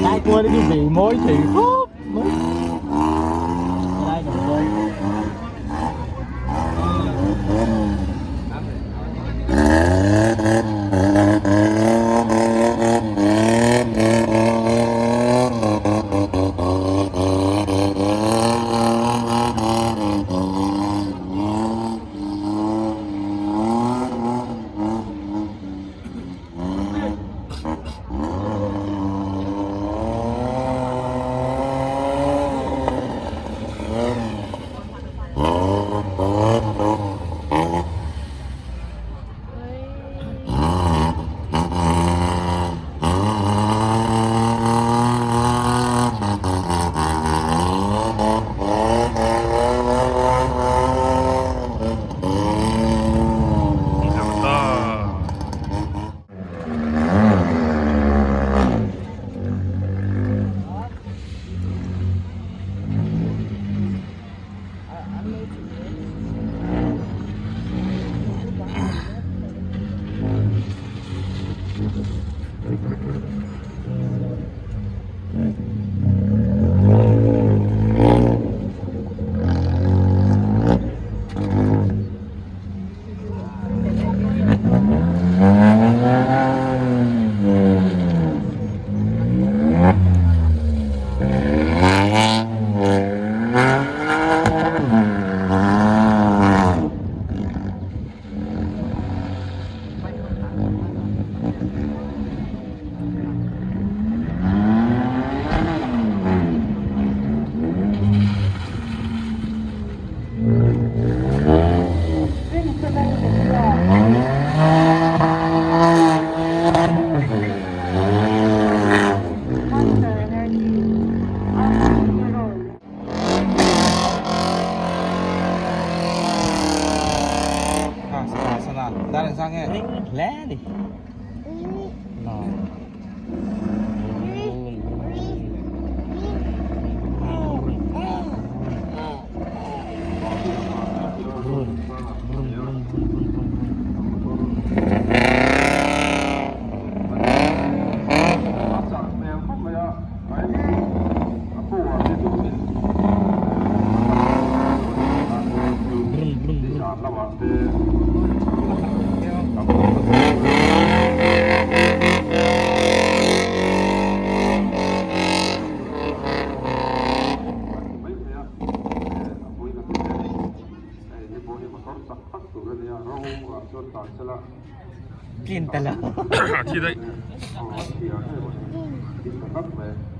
Lai kual hi vei mawi thei khawp mai. Lai kan mawi. Hle a ni. Tlin ta lo. A thi daih.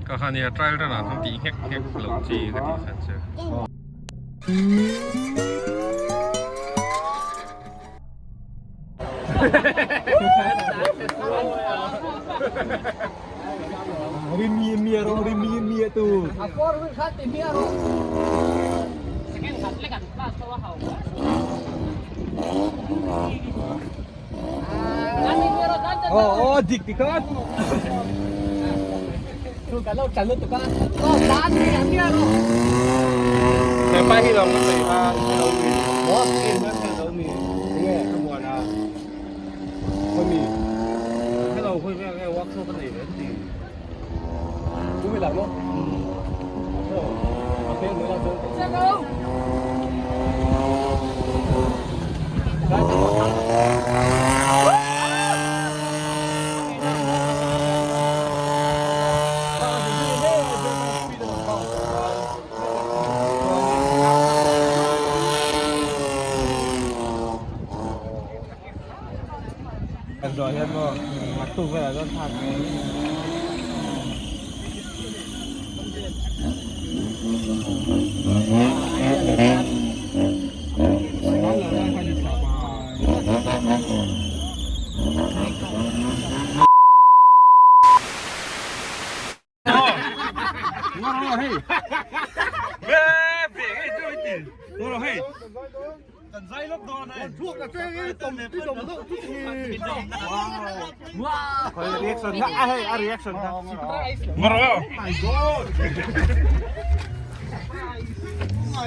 Ka kha nia trial run ah khan tih nghek nghek loh chi ka tih khan che.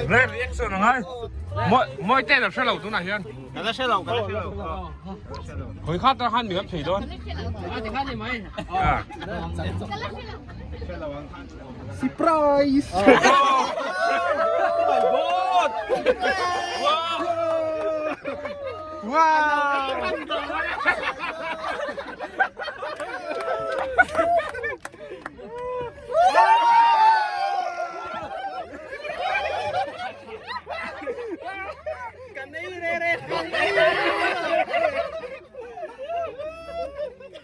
Reaction angai. Moi te la hre lo tunah hian. Ka la hre lo, ka la hre lo. Khoi kha ta khan mi ap thei dawn. Surprise! Wow!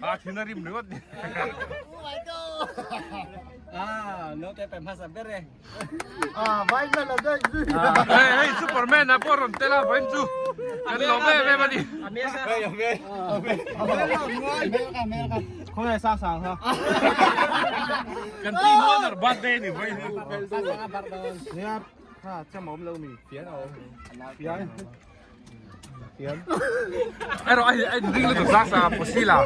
A thin a rim ringawt ni. Hei hei Superman a pawh rawn tel a vawiin chu kan lawm em em a ni. Kan team owner birthday ni vawiin hi. Erawh a a inring lutuk zak zak a Pusila.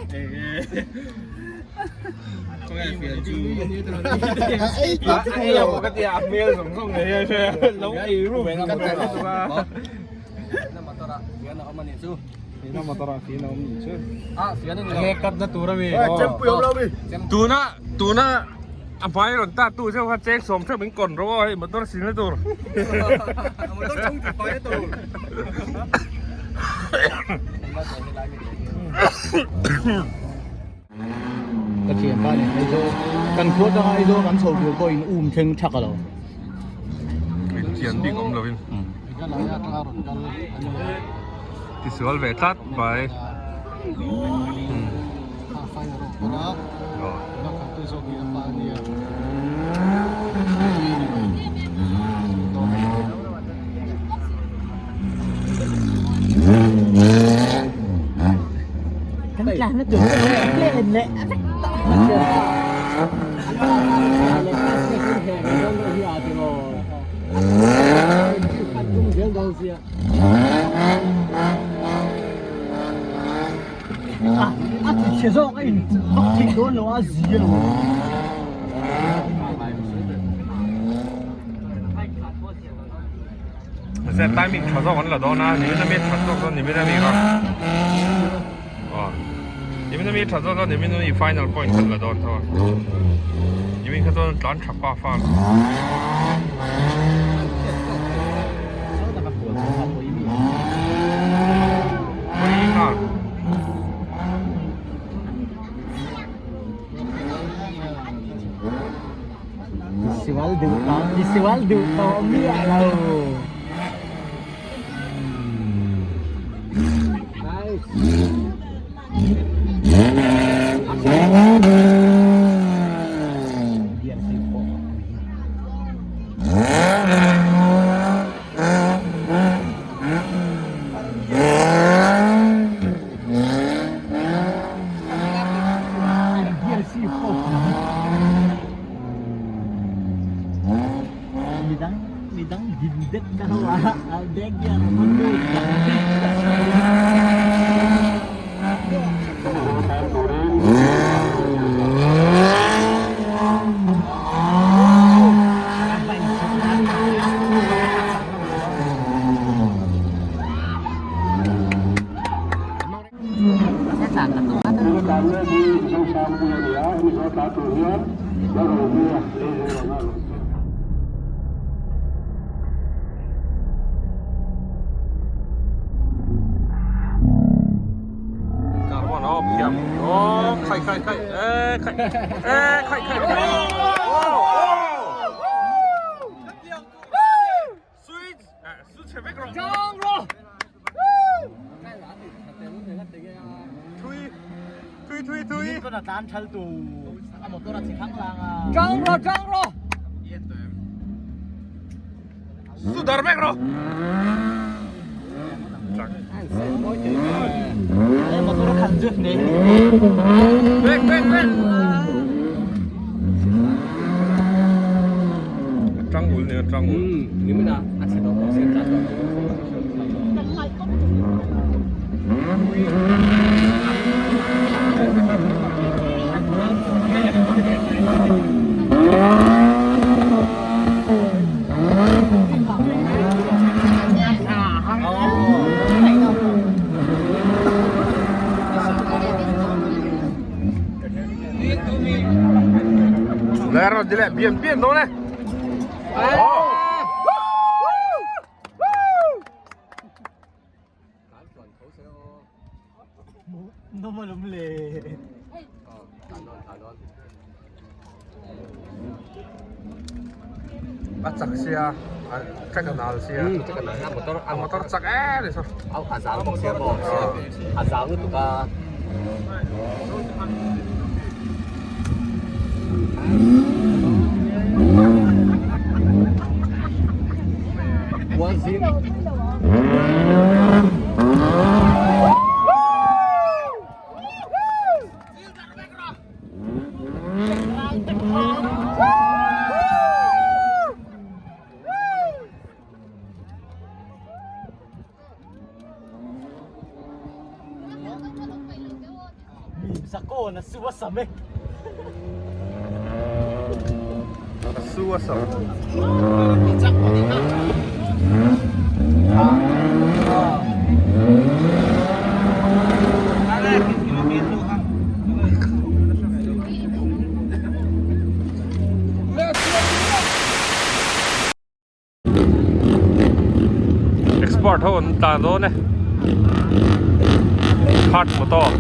Tuna tuna a hmai rawn tat tu zeuh kha cheng sawm hreuh min kawn rawh aw hei motor sin na tur. Ka thianpa nen Aizawl kan khua atanga Aizawl kan chho tur pawhin um thleng thak a lo. Thian bik awm lovin. Tisual ve tlat mai. A ti chhe zawk a in vak theih dawn lo a zi a lo. Mahse timing tha zawk an la dawn a, nimin ami a that zawk dawn nimin ami kha. Aw. Nimin ami a that zawk dawn nimin ami final point an la dawn tho a. Nimin kha chuan tlan tha pa fa. Pui nghal. Sual duh tawh, i sual duh tawh miah lo. Nice. Midang midang dindet na ho a a dek hian a man lut Carbon oh thiam oh khai khai khai e khai e khai khai oh oh Sweet su chhe vek rawh Chang rawh Thui thui thui thui Con là tan thal tu a motor a chhe khang lang a Chang rawh chang rawh Su dar vek rawh Motor a khan chu ne Vek vek vek Tang ui. ul nia tlang ul.来了，进来，别别弄了。好。A chak sia a ka nal sia a motor chak em ni saw a zang bawk sia maw a zang lutuk a. A su a sam. Expert ho an tlan dawn e Hard motor.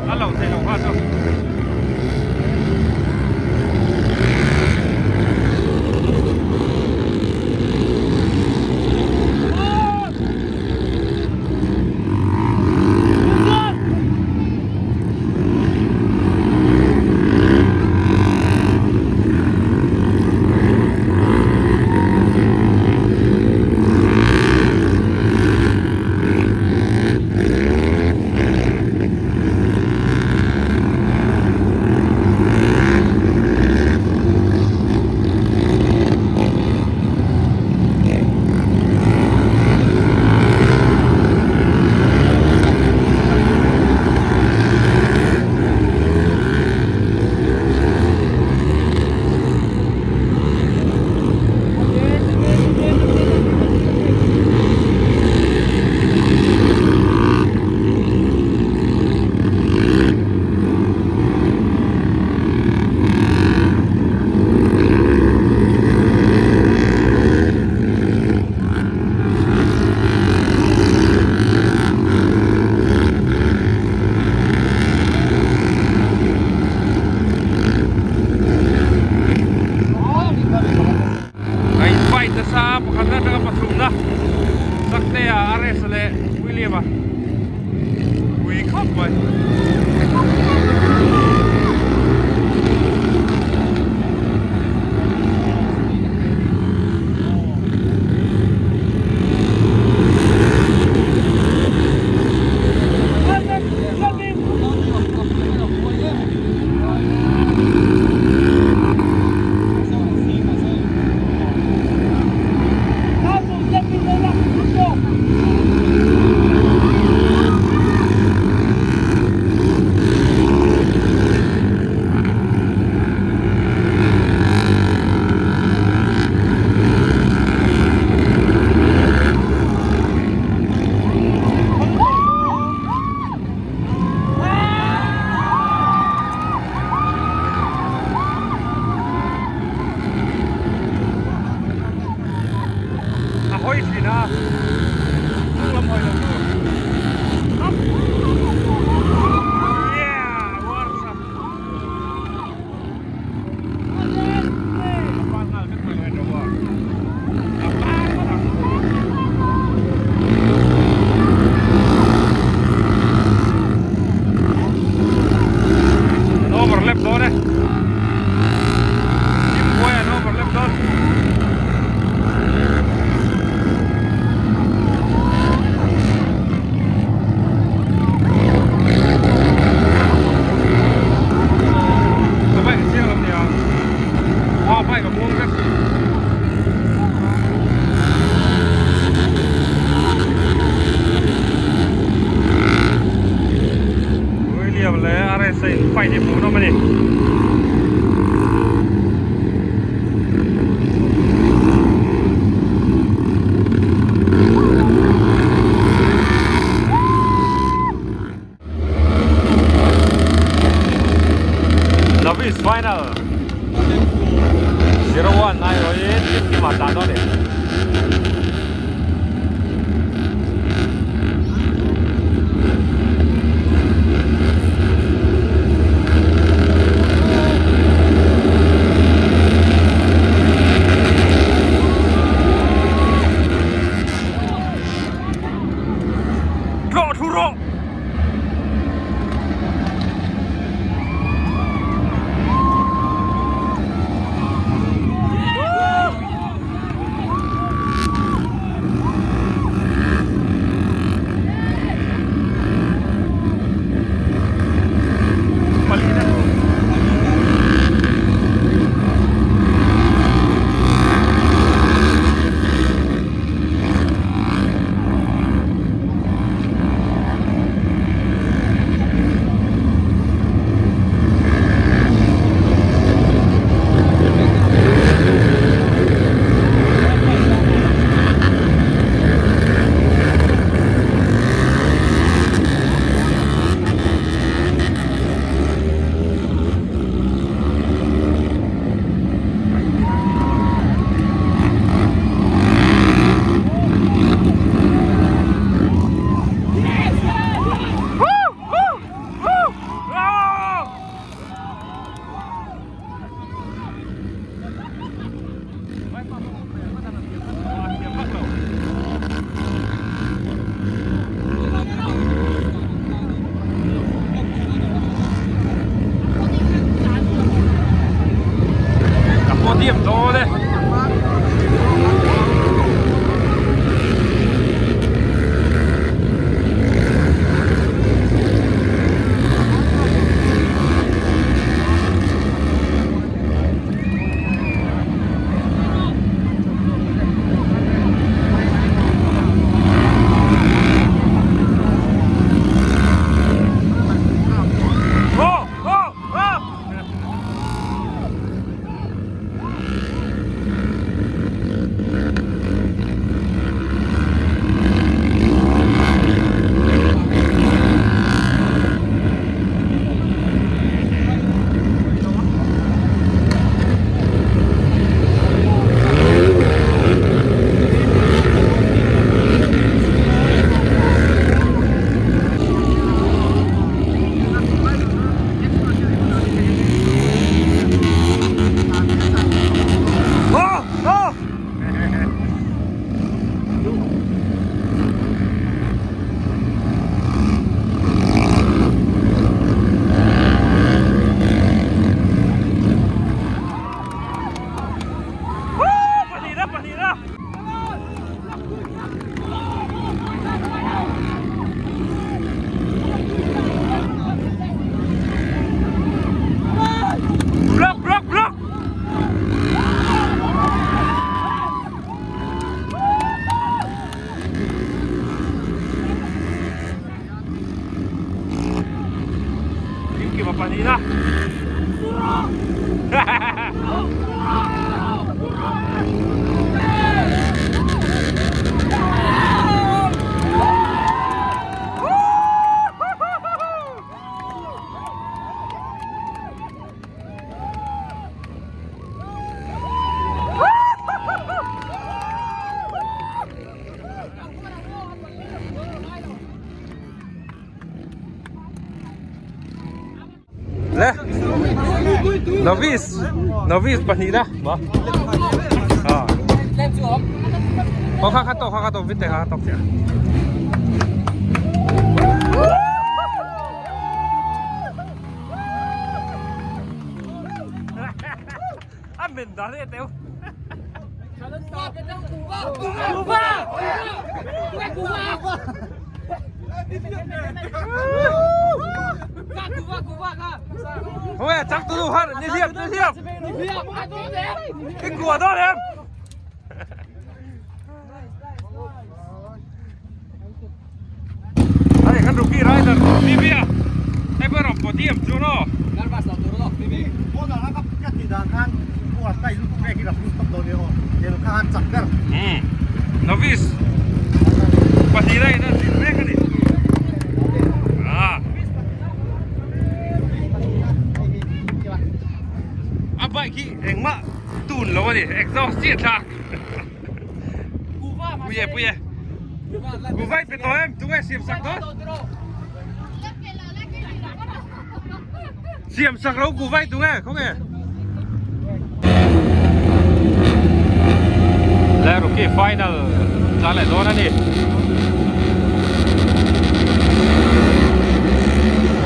A lo thei lo nghal chu. A in fight nasa a pakhat atanga pathumna Saktea a rest leh William a ui khawp mai. nasa in fight hi hmuhnawm a ni. Novice final 01 ai rawhin Kimkima tlan dawn a ni. Tlawh thu rawh! Podium dawn e. Oh! Oh! Oh! Oh! Oh! Pahnihna, pahnihna! Block, block, block! Kimkima pahnihna. Le Novice Novice pahnihna maw ah Aw kha kha tawk kha kha tawk vit teh kha kha tawk chiah. A men dan e teu. Thôi chắc tôi hát ni hiệp ni hiệp. Cái của đó em. Hei kan rookie rider Bibia hei pawh a rawn Body am chuan aw. Nervous lo tur lawk Bibi. Corner a ka tih dan khan kawng a style lutuk brake hi ka full stop dawn nia aw. Heng kha khan chak ber. Umm novice pahnihna in a zir mek a ni. Ah. A bike hi engmah tun lo a ni exhaust chiah thlak. Pui e pui e. Kuva i pe tawh em tunge siam sak dawn? Siam sak lo kuva i tunge khawnge? Le rookie final tlan leh dawn a ni.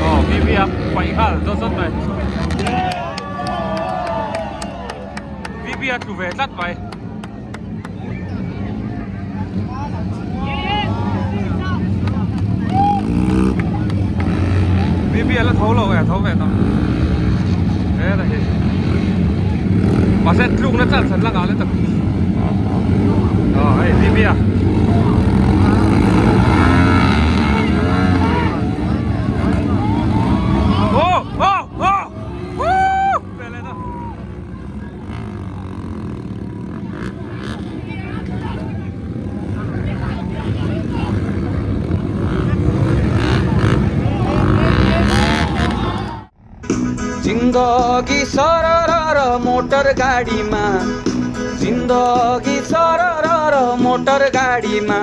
Aw BB a paih nghal zawt zawt mai. BB a tlu ve tlat mai. BB a la tho lo e, a tho ve tawh. He ta hi. Mahse tlukna chance an la ngah le tak. Aw hei BB a. Oh oh oh! Woo! Ve leh ta. जिन्दगी सरर motor गाडीमा जिन्दगी सरर motor गाडीमा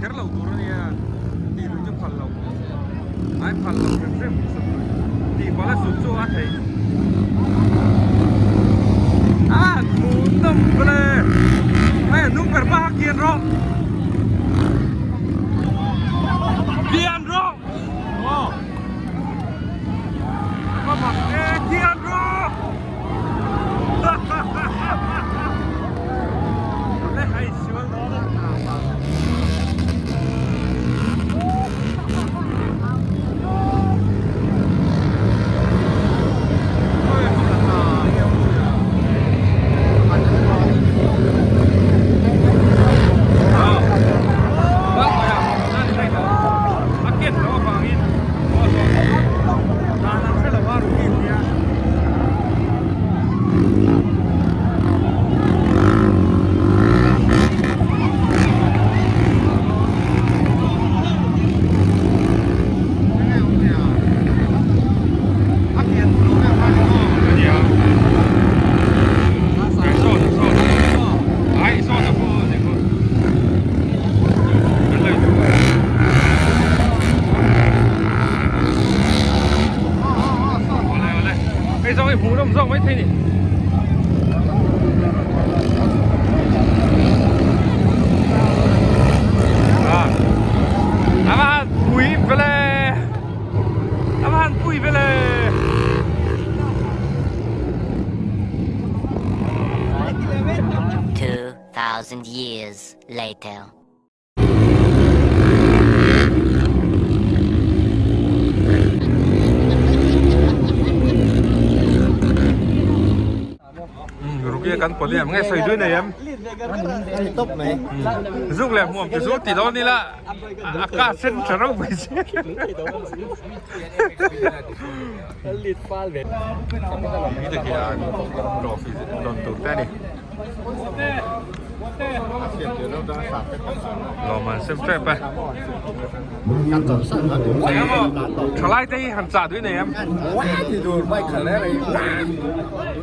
Kher lo tur a nia tih lui chu phal lo ai phal lo hrim hrim tih pala sut chu a thei a hmuh nawm hle hei a hnung ber hma kha kian rawh kian rawh aw a va mak e kian rawh. Hei zawng hi hmuhnawm zawk maithei ni. A va han pui vele A va han pui vele 2000 years later. Rukia kan pawlh em nge sawi dui nei em tawp mai zuk leh hmuam ti chu ti dawn ila a ka sen tha reuh mai che mi te khian trophy dawn tur te a ni. Lawm an sem tep e. Thalai te hi han chah duih nei em?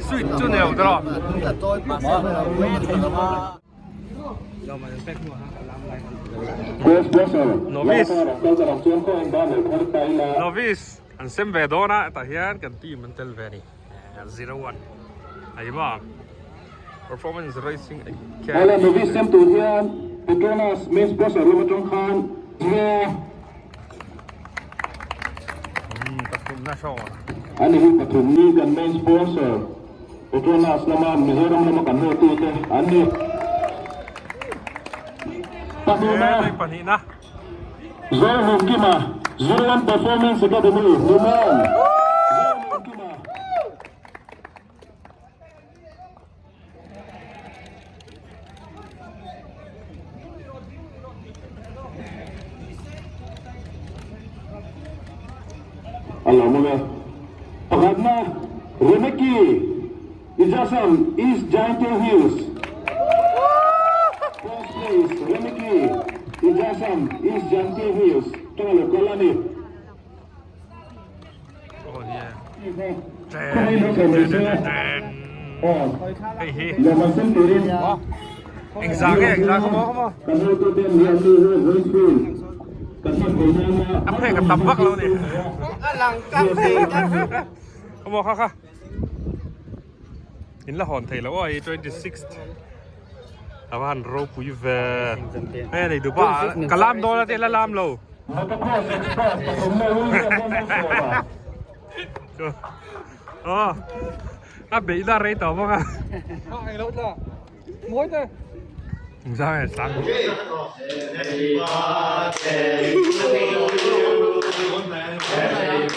Sweet chu nei lo tawh. Novice Novice an sem ve dawn a tah hian kan team an tel ve a ni. 01 a ni maw? Performance Racing Academy. Awle novice sem tur hian Petronas main sponsor lam atang khan Zia Pathumna show. Ani hi pathum ni kan main sponsor Petronas lama Mizoram lama kan hotu te an ni. Pahnihna. Pahnihna. Zohungkima Zoram Performance Academy Numan. Zohungkima. A lo mawm e. Pakhatna Remeki Ijasam East Jaintia Hills. First place Remeki Ijasam East Jaintia Hills tanga lo kal a ni. Engzah nge engzah khaw maw khaw maw a phek a tam vak lo ni khaw maw kha kha in la hawn thei lo aw hei 26th a va han ropui ve hei a nei duh pa ka lam dawn a te la lam lo. Aw a beih na rei tawh bawk a. Engzah nge sang. Happy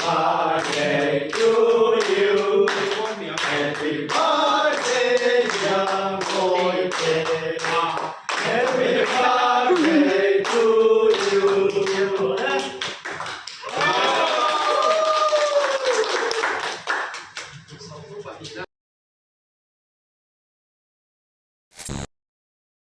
birthday to you. Happy birthday.